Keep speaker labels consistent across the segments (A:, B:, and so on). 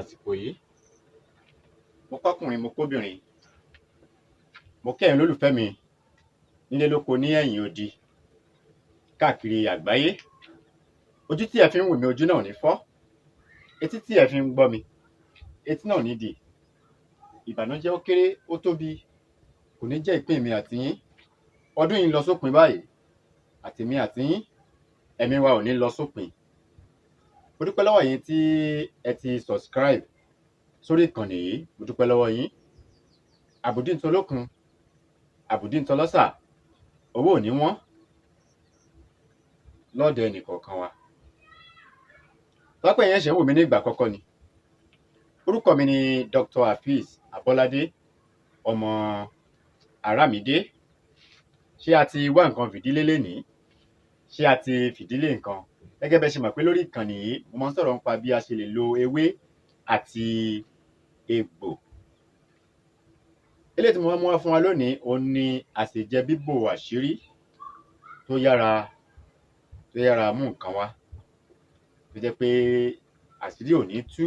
A: Àsìkò yìí. Mo kọ́kùnrin, mo kóbìnrin, mo kí ẹ̀yin olólùfẹ́ mi nílé lóko ní ẹ̀yìn odi káàkiri àgbáyé. Ojú tí ẹ fi ń wò mí, ojú náà ò ní fọ́. Etí tí ẹ fi ń gbọ́ mi, etí náà ò ní dì. Ìbànújẹ́, ó kéré, ó tóbi, kò ní jẹ́ ìpín èmi àti yín. Ọdún yìí ń lọ sópin báyìí. Àtèmi àti yín, ẹ̀mí wa ò ní lọ sópin. Mo dúpẹ́ lọ́wọ́ yín tí ẹ ti subscribe sórí ìkànnì yìí. Mo dúpẹ́ lọ́wọ́ yín. Àbùdí ń tolókun, àbùdí ń tọlọ́sà, owó ò ní wọ́n lọ́ọ̀dẹ̀ ẹnìkọ̀ọ̀kan wa. Tọ́pẹ́ yẹn ṣe ń wò mí ní ìgbà àkọ́kọ́ ni, orúkọ mi ni Dr. Afeez Abọ́ládé, ọmọ Àràmídé. Ṣé a ti wá nǹkan fìdílé lénìí? Ṣé a ti fìdílé nǹkan? Gẹ́gẹ́ bẹ́ ṣe mọ̀ pé lórí ìkànnì yìí, mo máa ń sọ̀rọ̀ nípa bí a ṣe lè lo ewé àti egbò. Eléyìí tí mo wá mú wá fún wa lónìí, òhun ni àsèjẹ bíbò àṣírí tó yára, tó yára mú nǹkan wá, tó jẹ́ pé àṣírí ò ní tú.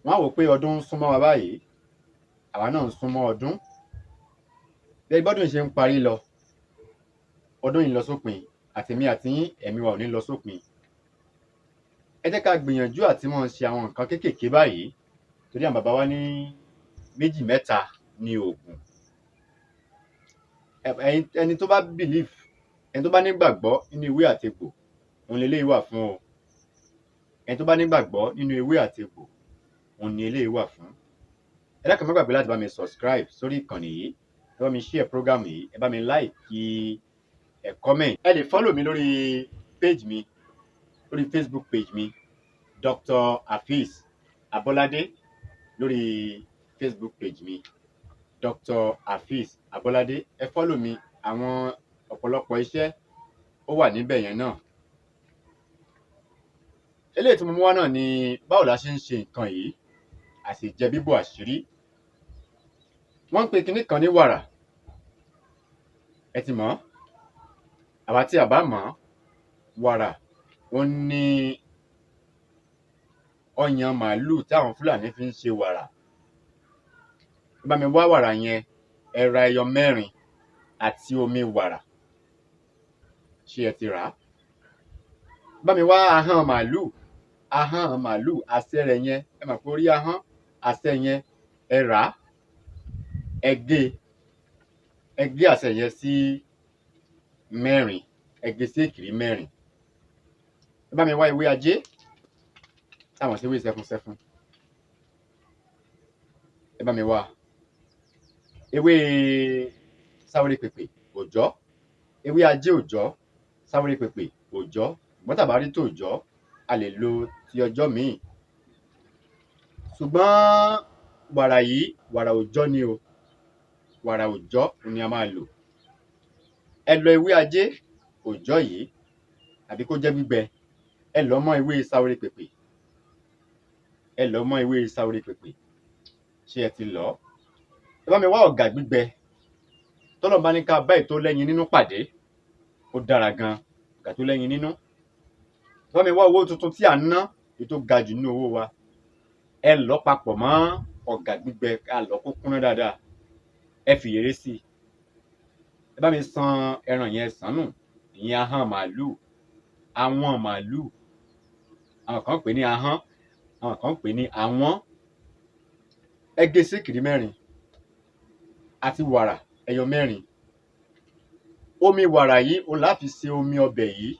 A: Wọ́n á wò ó pé ọdún ń súnmọ́ wa báyìí, àwa náà ń súnmọ́ ọdún. Bí bọ́dún yìí ṣe ń parí lọ, ọdún yìí ń lọ sópin, àtèmi àti yín, ẹ̀mí wa ò ní lọ sópin. Ẹ jẹ́ ká gbìyànjú àti máa ṣe àwọn nǹkan kéékèèké báyìí, torí àwọn bàbá wa ní méjì mẹ́ta ni oògùn. Ẹni tó bá believe, ẹni tó bá nígbàgbọ́ nínú ewé àti egbò, òun leléyìí wà fún o. Ẹni tó bá nígbàgbọ́ nínú ewé àti egbò, òun ni eléyìí wà fún. Ẹ dákun, má gbàgbé láti bá mi subscribe sórí ìkànnì yìí, ẹ bá mi share program yìí, ẹ bá mi like, kí ẹ comment. Ẹ lè follow mi lórí page mi, lórí Facebook page mi, Dr. Afeez Abọ́ládé, lórí Facebook page mi, Dr. Afeez Abọ́ládé. Ẹ follow mi, àwọn ọ̀pọ̀lọpọ̀ iṣẹ́ ó wà níbẹ̀ yẹn náà. Eléyìí tí mo mú wá náà ni báwo la ṣe ń ṣe nǹkan yìí, àsèjẹ bíbò àṣírí. Wọ́n ń pe kinní kan ní wàrà. Ẹ ti mọ̀ ọ́? Àwa tí a bá mọ̀ ọ́, wàrà òun ni ọyàn màálù tí àwọn Fúlàní fi ń ṣe wàrà. Ẹ bá mi wá wàrà yẹn, ẹ ra ẹyọ mẹ́rin àti omi wàrà. Ṣé ẹ ti rà á? Bá mi wá ahọ́n màálù, ahọ́n màálù, asẹ́ rẹ̀ yẹn, ẹ mọ̀ pé orí ahọ́n, asẹ́ yẹn, ẹ rà á, ẹ gé e, ẹ gé asẹ́ yẹn sí mẹ́rin, ẹ gé sí èkìrí mẹ́rin. Ẹ bá mi wá ewé ajé tá a mọ̀ sí ewé sẹfun-sẹfun. Ẹ bá mi wá ewé sáwéré pèpè òòjọ́, ewé ajé òòjọ́, sáwéré pèpè òòjọ́. Ṣùgbọ́n tá a bá rí tòòjọ́, a lè lo ti ọjọ́ míì. Ṣùgbọ́n wàrà yìí, wàrà òòjọ́ ni o. Wàrà òòjọ́ ni a máa lò. Ẹ lọ ewé ajé òòjọ́ yìí, àbí kó jẹ́ gbígbẹ, ẹ lọ̀ ọ́ mọ́ ewé sáwéré pèpè. Ẹ lọ̀ ọ́ mọ́ ewé sáwéré pèpè. Ṣé ẹ ti lọ̀ ọ́? Ẹ bá mi wá ọ̀gà gbígbẹ. Tọ́lọ́run bá ní ká bá èyí tó lẹ́yin nínú pàdé, ó dára gan, ọ̀gà tó lẹ́yin nínú. Ẹ bá mi wá owó tuntun tí à ń ná, èyí tó ga jù nínú owó wa. Ẹ lọ̀ ọ́ papọ̀ mọ́ ọ̀gà gbígbẹ, ká lọ̀ ọ́ kó kúnná dáadáa. Ẹ fìyèrè sí i. Ẹ bá mi san ẹran yẹn sàn nù, ìyẹn ahọ́n màálù, àwọn màálù. Àwọn kan ń pè ní ahọ́n, àwọn kan ń pè ní àwọn. Ẹ gé sí ìkìrí mẹ́rin àti wàrà ẹyọ mẹ́rin. Omi wàrà yìí, òun lá fi ṣe omi ọbẹ̀ yìí.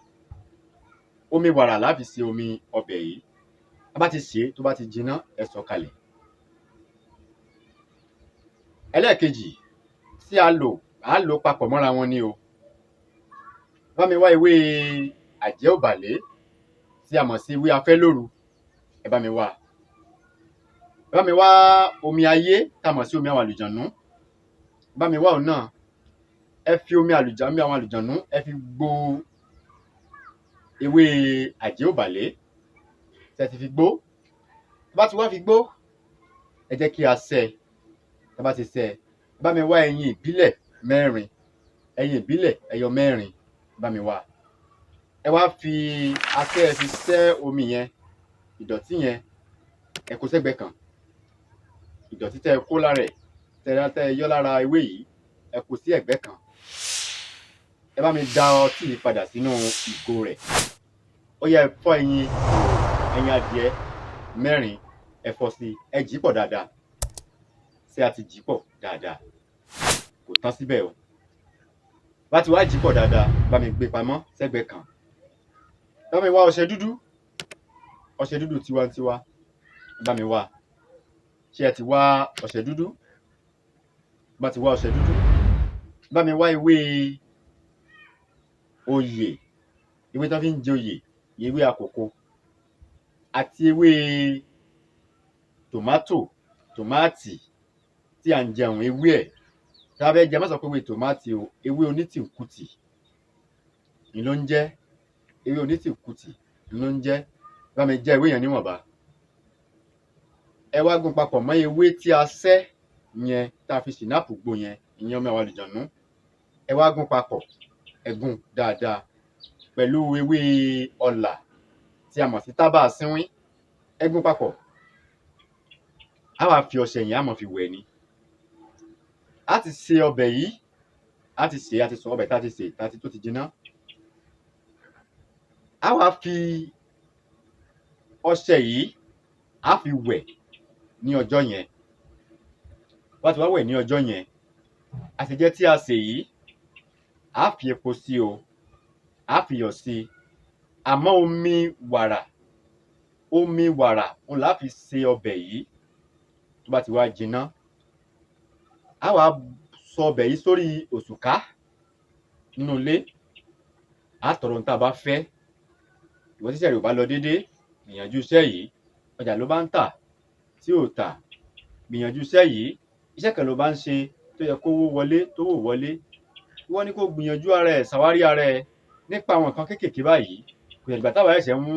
A: Omi wàrà lá fi ṣe omi ọbẹ̀ yìí. Tá bá ti sè é, tó bá ti jiná, ẹ sọ̀ kalẹ̀. Ẹlẹ́ẹ̀kejì tí a lò, à á lò ó papọ̀ mọ́ra wọn ni o. Bá mi wá ewé àjẹ́ òbàlé tí a mọ̀ sí ewé afẹ́lóru, ẹ bá mi wá a. Ẹ bá mi wá omi ayé tá a mọ̀ sí omi àwọn àlùjọ̀nú. Ẹ bá mi wá òun náà. Ẹ fi omi omi àwọn àlùjọ̀nú, ẹ fi gbo ewé àjẹ́ òbàlé. Tí ẹ ti fi gbó, tó bá ti wá fi gbó, ẹ jẹ́ kí a sẹ́ ẹ. Tá bá ti sẹ́ ẹ, ẹ bá mi wá ẹyin ìbílẹ̀ mẹ́rin, ẹyin ìbílẹ̀ ẹyọ mẹ́rin, ẹ bá mi wá a. Ẹ wá fi asẹ́, ẹ fi sẹ́ omi yẹn, ìdọ̀tí yẹn. Ẹ kó sẹ́gbẹ̀ẹ́ kan. Ìdọ̀tí tẹ́ ẹ kó lára ẹ̀, tẹ́ ẹ yọ́ lára ewé yìí, ẹ kó sí ẹ̀gbẹ́ kan. Ẹ bá mi da ọtí yìí padà sínú ìgò rẹ̀. Ó yá, ẹ fọ́ ẹyin, ẹyin adìẹ mẹ́rin, ẹ fọ́ sí i, ẹ jì í pọ̀ dáadáa. Ṣé a ti jì í pọ̀ dáadáa? Kò tán síbẹ̀ o. Bá ti wá jì í pọ̀ dáadáa, bá mi gbé pamọ́ sẹ́gbẹ̀ẹ́ kan. Bá mi wá ọṣẹ dúdú, ọṣẹ dúdú tiwantiwa, bá mi wá. Ṣé ẹ ti wá ọṣẹ dúdú? Bá ti wá ọṣẹ dúdú, bá mi wá ewé oyè, ewé tán fi ń joyè, ewé àkòko àti ewé tòmátò, tòmáàtì tí à ń jẹun, ewé ẹ̀. Tá bá fẹ́ jẹ, má sọ pé ewé tòmáàtì o, ewé onítìkutì ni ló ń jẹ́, ewé onítìkutì ló ń jẹ́. Bá mi já ewé yẹn níwọ̀nba. Ẹ wá gún papọ̀ mọ́ ewé tí a sẹ́ yẹn, tá a fi ṣìnáàpù gbo yẹn, ìyẹn omi àwọn àlùjọ̀nú. Ẹ wá gún papọ̀, ẹ gún dáadáa pẹ̀lú ewé ọ̀là tí a mọ̀ sí tábà sínwín. Ẹ gún papọ̀. Á wá fi ọṣẹ yẹn, á máa fi wẹ̀ ni. Á ti se ọbẹ̀ yìí, á ti sè é, a ti sọ ọbẹ̀ tá ti sè, tá ti tó ti jiná. Á wá fi ọṣẹ yìí, á fi wẹ̀ ní ọjọ́ yẹn. Bá ti wá wẹ̀ ní ọjọ́ yẹn, àsèjẹ tí a sè yìí, á fi epo sí o, á fi iyọ̀ sí i, àmọ́ omi wàrà, omi wàrà òun là á fi se ọbẹ̀ yìí. Tó bá ti wá jiná, á wá sọ ọbẹ̀ yìí sórí òṣùká nínú ilé. Á tọrọ ohun tá a bá fẹ́. Ìwọ tíṣẹ́ rẹ ò bá lọ déédé, gbìyànjú iṣẹ́ yìí. Ọjà ló bá ń tà tí ò tà, gbìyànjú iṣẹ́ yìí. Iṣẹ́ kan ló bá ń ṣe tó yẹ kówó wọlé, tówó ò wọlé, ìwọ ni kó gbìyànjú ara ẹ̀, ṣàwárí ara ẹ nípa àwọn nǹkan kéékèèké báyìí. Kò dìgbà táwa ṣẹ̀ṣẹ̀ ń mú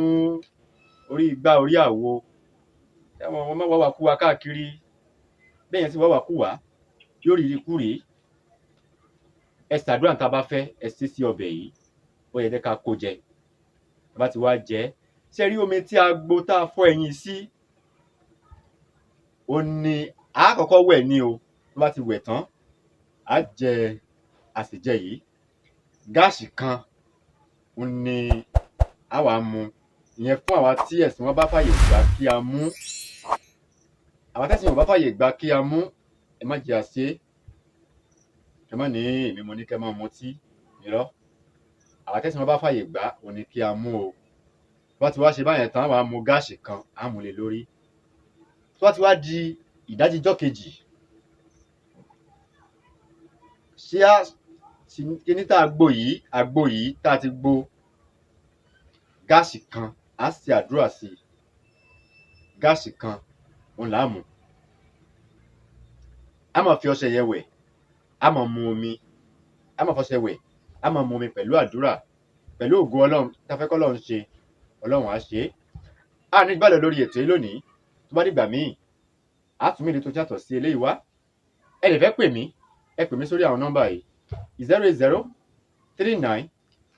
A: orí igbá orí àwo, káwọn ọmọ má wàwàkúwà káàkiri. Béèyàn sì wàwàkúwà, yóò rí ìríkúrìí. Ẹ ṣàdúrà tá a bá fẹ́, ẹ ṣe sí ọbẹ̀ yìí. Ó yẹ jẹ́ ká kó jẹ. Tá bá ti wá jẹ ẹ́, ṣé ẹ rí omi tí a gbo tá a fọ́ ẹyin sí, òun ni á kọ́kọ́ wẹ̀ ní o. Tó bá ti wẹ̀ tán, á jẹ àsèjẹ yìí. Gáàsì kan òun ni á wá mu, ìyẹn fún àwa tí ẹ̀sìn wa bá fàyè gbà kí a mú. Àwa tẹ́sìn ò bá fàyè gbà kí a mú, ẹ má jẹ́ á ṣe é. Ẹ má ní èmi mo ní kẹ́ máa mutí, irọ́. Àwa tẹ́sìn wa bá fàyè gbà òun ni kí a mú o. Tó bá ti wá ṣe báyẹn tán, á wá mu gáàsì kan, á mú lé lórí. Tó bá ti wá di ìdájí ijọ́ kejì, ṣé á kiní tá a gbo yìí, àgbo yìí tá a ti gbo, gáàsì kan, á ṣe àdúrà sí i. Gáàsì kan òun là á mu. Á máa fi ọṣẹ yẹn wẹ̀, á máa mu omi, á máa fọṣẹ wẹ̀, á máa mu omi pẹ̀lú àdúrà, pẹ̀lú ògo Ọlọ́run. Tá a fẹ́ kọ́lọ́run ṣe, Ọlọ́run á ṣe é. A ní gbàlẹ̀ lórí ètò yìí lónìí. Tó bá dìgbà míì, á tún mí tó yàtọ̀ sí eléyìí wá. Ẹ lè fẹ́ pè mí, ẹ pè mí sórí àwọn nọ́mbà yìí: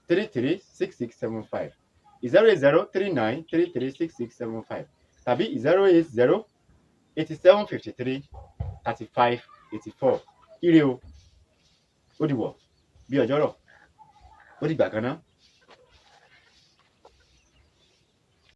A: 08039336675, 08039336675 tàbí 08087533584. Ire o, ó dìwọ̀ bí ọjọ́rọ̀, ó dìgbà kan náà.